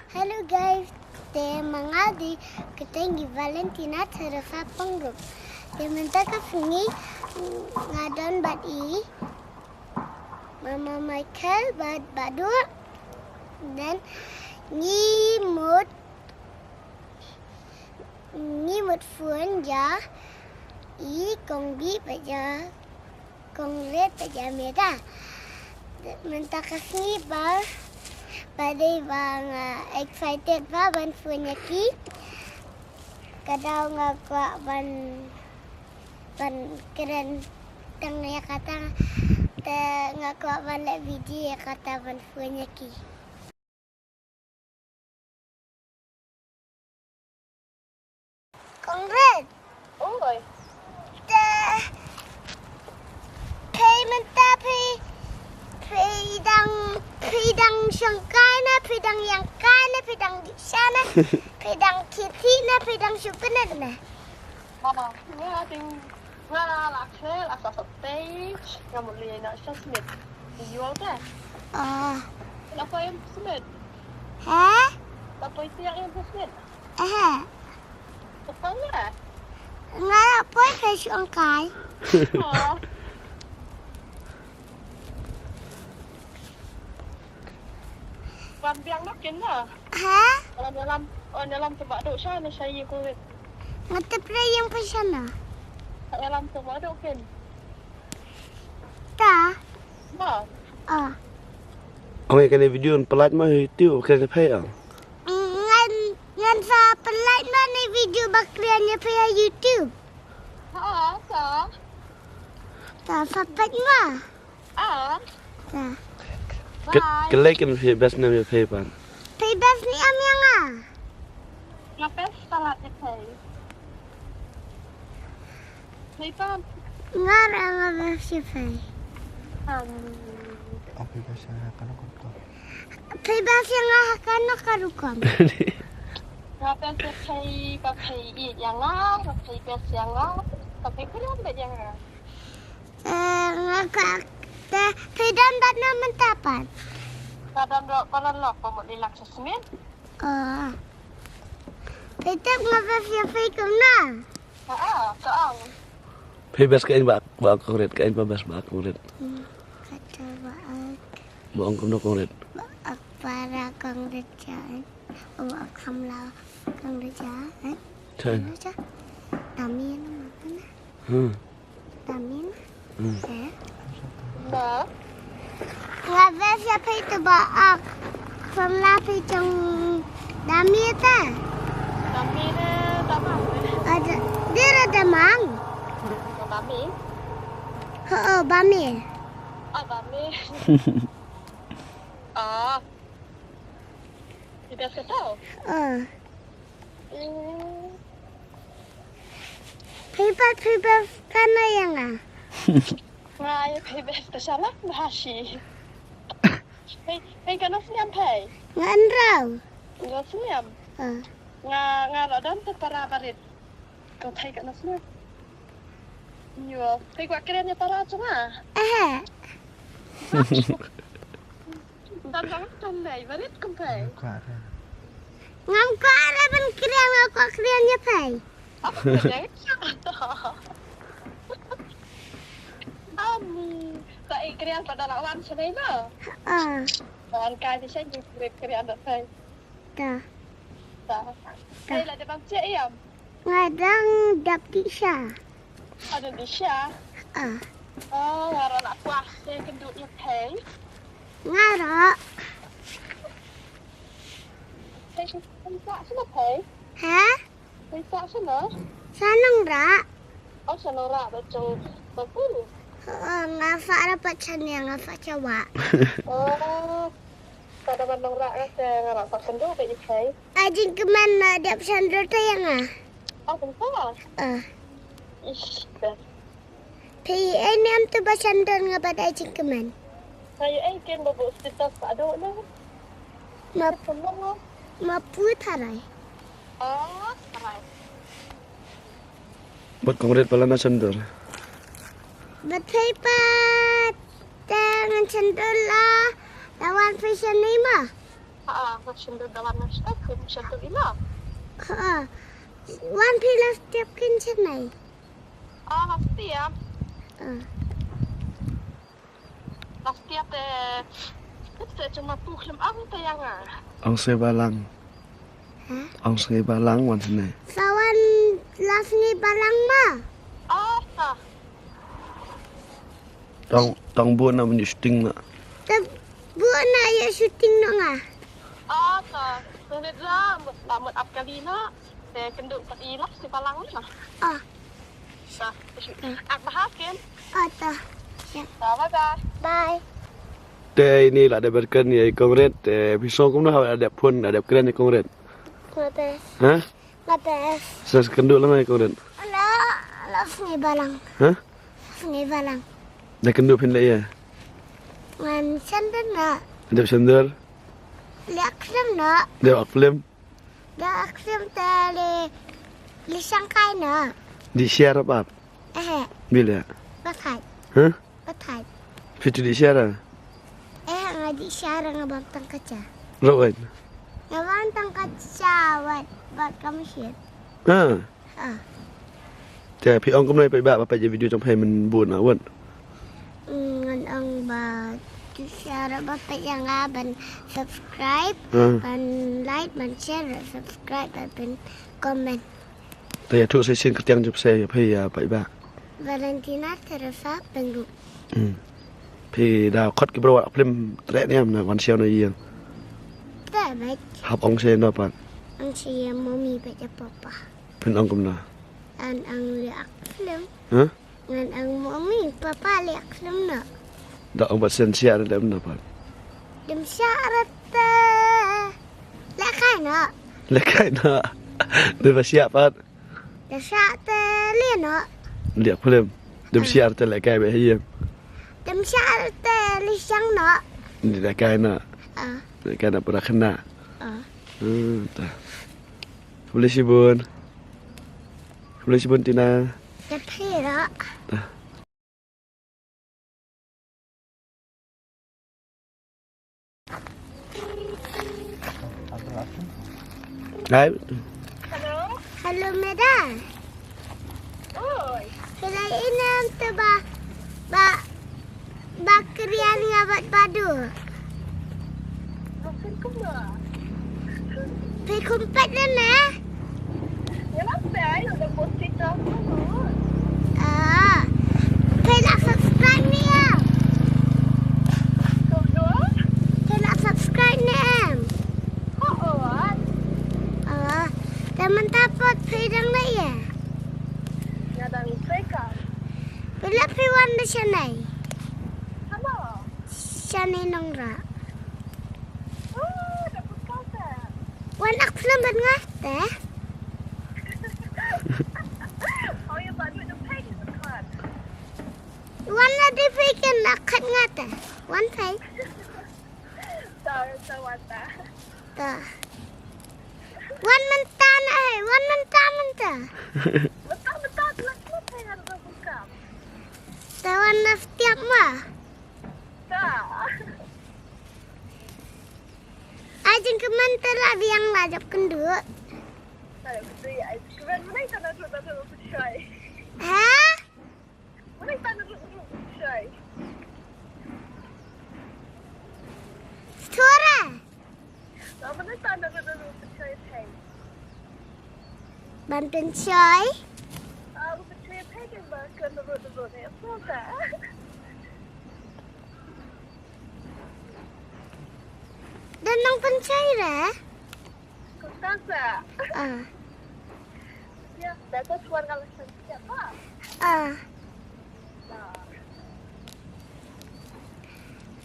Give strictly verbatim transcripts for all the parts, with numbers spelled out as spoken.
Hello guys, te ma nga dei ka kyrteng i Valentina Theresia Pyngrope. Te mynta ka sngi nga don bad i Mama Michael bad Bah Duh. Then ngi mut, ngi mut phone ïa i Kong Bih bad ïa Kong Red bad ïa me da. Mynta ka sngi ba, ba dei ba nga excited ba ban phone ïa ki. Ka daw nga kwah ban, ban kren tang ïa kata, te nga kwah ban leh video ïa kata ban phone ïa ki. Kong Red. Oi. Te phi mynta phi, phi dang, phi dang shong kai ne, phi dang ïeng kai ne, phi dang dih sha ne, phi dang kit thih ne, phi dang shu pynit ne. Mama, nga dang, nga la khleh la sa sop tei, nga mut lei na sha Smit. Ïoh te. Ah. La poi em Smit. Hah? La poi tiak em Smit. Aha. Poi ya. Nga la poi ka shong kai. Oh. Wan biang nok kin na. Ha? Wan ïalam, wan ïalam tu Bah Duh sha na sha ïa ku wit. Nga tip re yang pa sha na. Wan ïalam tu Bah Duh kin. Ta. Ba. Ah. Ong ïa kane video ngan pynlait ma ha YouTube, kane phi ong. Ngan, ngan sa pynlait ma ne video ba kren ïa phi ha YouTube. Ha, sa. Ta sa pynlait ma. Ah. Ta. Ke, bye. Kylli kin phi best ne ïa phi pat. Phi best ne em ïa nga. Nga best palat ïa phi. Phi pat. Nga ruh nga best ïa phi. Um. Oh, phi best ïa nga ha kano ka rukom. Phi best ïa nga ha kano ka rukom. Nga best ïa phi ba phi ïeit ïa nga, ba phi best ïa nga, ba phi khlem bad ïa nga. Eh, nga ka, te, phi don bad no mynta pat? Nga don bad paralok ba mut li lak sa Smit. Oh. Phi tip nga best ïa phi kumno? Ha, ha, ka ong. Phi best ka ïing ba, ba Kong Red, ka ïing ba best ba Kong Red. Hmm, kata ba ak. Ba ong kumno Kong Red? Ba ak para Kong Red jan. Ba ak samla Kong Red jan. Jan. Jan. Dami nama na. Hmm. Dami na. Hmm. Eh? Ba. Nga best ïa phi tu ba ak samla phi jong Dami ta. Dami ne Damang. Ada, dia ada Damang. Dami. Ho, oh, Bami. Ah, Bami. Ah. Tidak tahu. Ah. Hmm. Phi pat phi best kano ïa nga? Nga ïa phi best ka shalak ba hashi. Phi, phi kano snem phi? Nga hynriew. Hynriew snem. Ah. Nga, nga la don te para barit. Ko phi kano snem? Ïa, phi kwah kren ïa para jong nga? Ehe. Don jong nga don dei barit kum phi. Ngam kwah re ban kren, nga kwah kren ïa phi. Ani, ta i krian pada lawan sini na. Ah. Wan kai di sini krian pada kai. Ta. Ta. Ta. Hei, la dep am cek iam? Nga dang dap di sha. Ada di sha? Ah. Oh, nga rak nak kuah sini kenduk ïa phi. Nga rak. Phi sini tak sini phi? Ha? Phi sah sha no? Sha Nongrah. Oh, sha Nongrah ba jong Baku. Oh, nga sah ra pat sha ne, nga sah sha wah. Oh. Ka da ban Nongrah ka te nga rak sah kynduh ba i phai. Ai jingkmen na dep sha Nongrah te ïa nga. Oh, kumta? Ah. Ish, best. Phi ïa ne em tu ba sha Nongrah nga bad ai jingkmen. Nga ïa ai ken ba buh status ba duk ne. Ma, ma pu tharai. Oh, alright. Bad kong Red pala na sha Nongrah. Bad phi pat te ngan sha Nongrah la, la wan phi sha ne ma. Ah, nga shem da wan na stai kum shem da ila. Ah, wan phi la step kin chenai. Ah, la step. Ah. La step te, te cuma pu khlem ang te yang ah. Ong se balang. Hah? Ong se balang wan sene. Sa wan la sngi balang ma. Ah, sa. Tang, tang bu na menu shooting na. Tang bu na ya shooting na nga. Ah, ta. Menit la, mut, la mut ap kali na. Te kendu pat ilap si balang na. Ah. Sa. Ak bahas ken. Ah, ta. Ya. Sa, bye bye. Bye. Te ini la dep berken ya i Kongret, te pisong kumno ha la dep phone, la dep kren i Kongret. Nga best. Hah? Nga best. Sa kendu la ngai Kongret. Ala, la sngi balang. Hah? Sngi balang. Da kendu phin la ya. Ngan sender na. Dep sender. Liak film na. Dep ak film. Da ak film te li, li shangkai na. Di share apa? Eh. Bila? Batai. Hah? Batai. Phi tu di share? Eh, nga di share nga bam tang kacha. Rawat. Nga bam tang kacha wat, wat kamushit. Ah. Ah. Te phi ong kumno phi ba, ba phi video jong phi men bu na wan. Mm, ngan ong ba tu share ba phi yang nga ban subscribe, ah, ban like, ban share, subscribe, ban comment. Te ya tu sa sien kyrteng jong phi ya phi ya phi ba. Valentina Teresa Penggu. Hmm. Phi da khot ki bro film tre ne am na wan siaw na ïeng. Te bait. Hap ong se na pat. Ong se ya mommy bait ya papa. Phin ong kumna. An ang liak film. Hah? Ngan ang mommy papa liak film na. Da ong ba sen siar dem na pat. Dem siar te. Lekai na. Lekai na. Dem ba siar pat. Dem siar te li na. Liak film. Dem siar te lekai be hayem. Dem siar te li siang na. Lekai na. Ah. Lekai na pura kena. Ah. Hmm, ta. Khublei shibun. Khublei shibun Tina. Te phi ra. Ta. Hai. Hello. Hello, Meda. Oi. Phi la ïohi ne em te ba, ba, ba Krian nga bad Badu. Phi kum pat ne? Ah. Phi la subscribe ne em? Phi la subscribe ne em? Ah. Te mynta pat phi dang leh ïa? Phi la phi wan da shanai? Shanai Nongrah. Wan ak film bad nga te. Wan la dei phi ken la khat nga te. Wan phi. Ta. Wan mynta na he, wan mynta mynta. Te wan na stiap ma. Ai jingkmen te la biang la jop kynduh. Ha? Stora. Ban pynshoi. Don nang pynshoi re? Ah. Ah.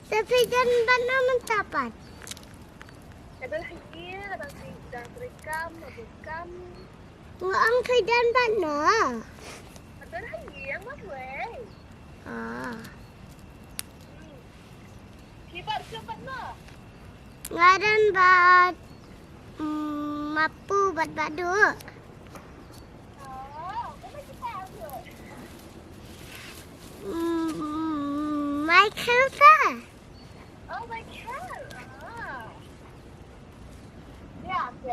Te phi don bad no mynta pat? Nga ong phi don bad no? Ah. Nga don bad, mm, Mapu bad Badu. Mm, Michael ta. Oh, Michael. Ah. Ang.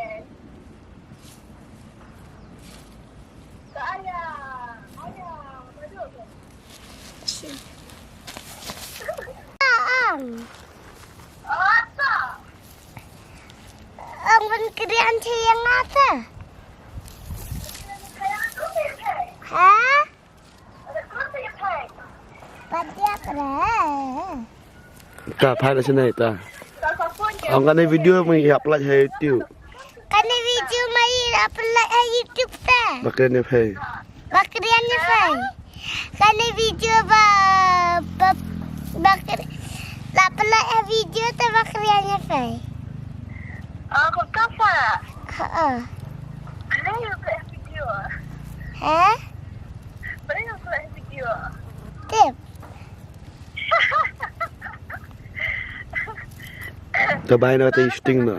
Ang ban krian che yang ata. Ha? Padia pre. Ta phai na sini ta. Ang kane video mung upload ha YouTube. Kane video mai upload ha YouTube ta. Bakre ne phai. Bakre ne phai. Kane video ba, ba bakre la upload ha video ta bakre ne phai. Ah, kok kafa. Ha. Kane video. Ha? Tip. Te bye na te shooting na.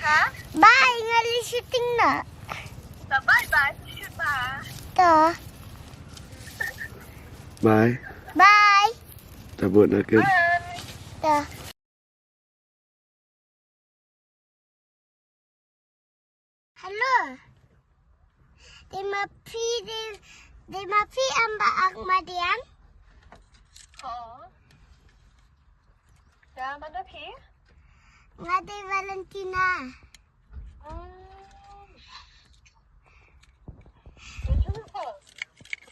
Ha? Bye, ngali shooting na. Bye bye, shoot bye. Ta. Bye. Bye. Ta bot na ken. Bye. Ta. Hello. Dei ma phi, dei, dei ma phi em ba ak madiang? Oh. Da ma da phi? Nga dei Valentina. Hmm.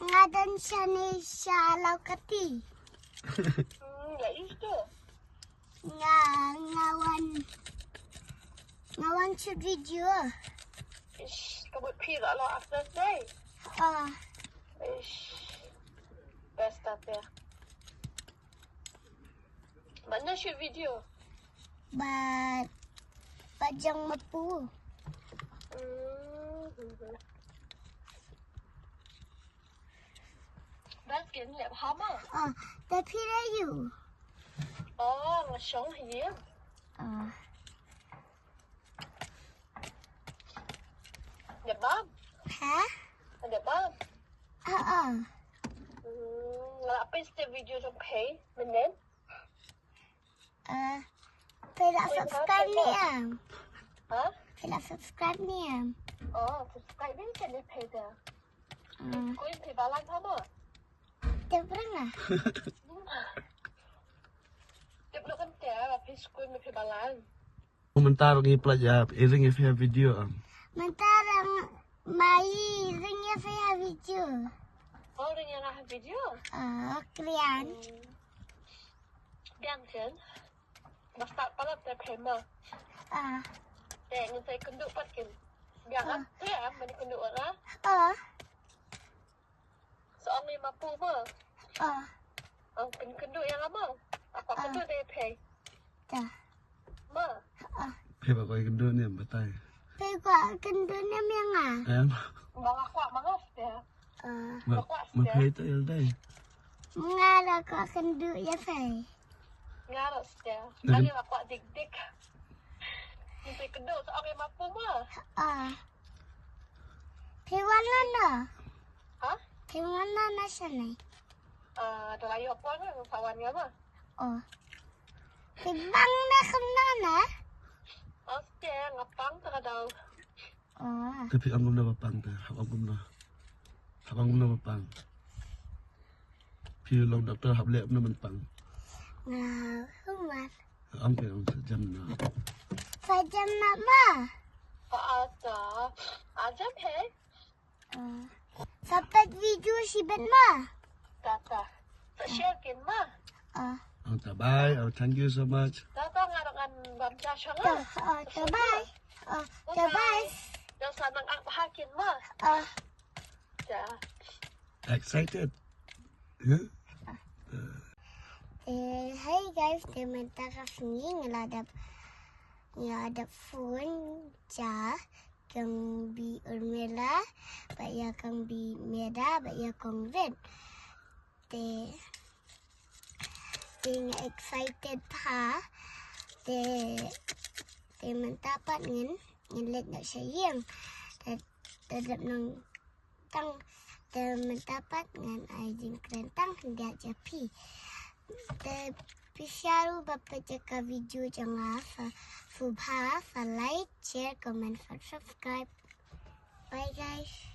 Nga don shane sha Laukati. Hmm, ya isto. Nga, nga wan, nga wan shoot video. Ish, ka mut phi la la after day. Ah. Ish. Best up there. Mana shoot video? Ba, ba jang mapu. Hmm. Best kin lep hama. Ah, da phi ra yu. Oh, nga shong hi. Ah. Dep bam? Ha? Dep bam? Ah, ah. Hmm, nga la pyn step video jong phi mynnin. Ah, phi la subscribe ni em? Ha? Phi la subscribe ni em? Oh, subscribe ni kan ni phi da. Ah. Ko in phi balang hama. Te branga. Tip lo kan te, la phi school me phi balang. Mynta ngi pynlait ïa, i ring ïa phi ha video em. Mynta ngi mai ring ïa phi ha video. Oh, ring ïa nga ha video? Ah, krian. Hmm. Biang chen. Ba start palat te phi ma. Ah. Te ngin sa kynduh pat kin. Biang ah. Te am ban kynduh ah. Ah. Sa ong ïa ma pu ma. Ah. Ong pyn kynduh ïa nga ma. Aku ah. Kynduh te phi. Ta. Ma. Ah. Phi ba kwah kynduh ne em batai. Phi kwah kynduh ne em ïa nga. Em. Ba nga kwah ma nga te. Ah. Ba kwah ma te. Phi te ïa dai. Nga la kwah kynduh ïa phi. Nga la ste. Ani la kwah dik dik. Ni phi kynduh sa ong ïa ma pu ma. Ah. Phi wan na na. Ha? Phi wan na na shane. Ah, da la ïoh pon na sa wan ïa ma. Oh. Phi bang na kham na na. Aste nga pang ta ka dau. Oh. Te phi ong kumno ba pang te, hap ong kumno. Hap ong kumno ba pang. Phi long doktor hap leh kumno ban pang. Nga humar. Ong phi ong sa jem na. Sa jem na ma. Ata. Ajem he. Ah. Sa peit video shibit ma. Tata. Sa share kin ma. Ah. Oh, ta bye. Oh, thank you so much. Tata, nga ngan bam cha shong. Ta, ah, ta bye. Ah, ta bye. Bye. Sa nang ak ha kin ma. Ah. Ta. Excited. Huh? Eh, hi guys, te mynta ka sngi nga la dep, nga la dep phone ja kong Bi Urmila, bad ïa kong Bi Meda, bad ïa kong Rit. Te, te nga excited bha. Te, te mynta pat ngin, ngin leit noh sha ïing. Te, te dep nang tang, te mynta pat ngan ai jingkren tang khyndiat ïa phi. Te Phi sngewbha ba peit ïa ka video jong nga, sngewbha sa like, share, comment, subscribe. Bye guys.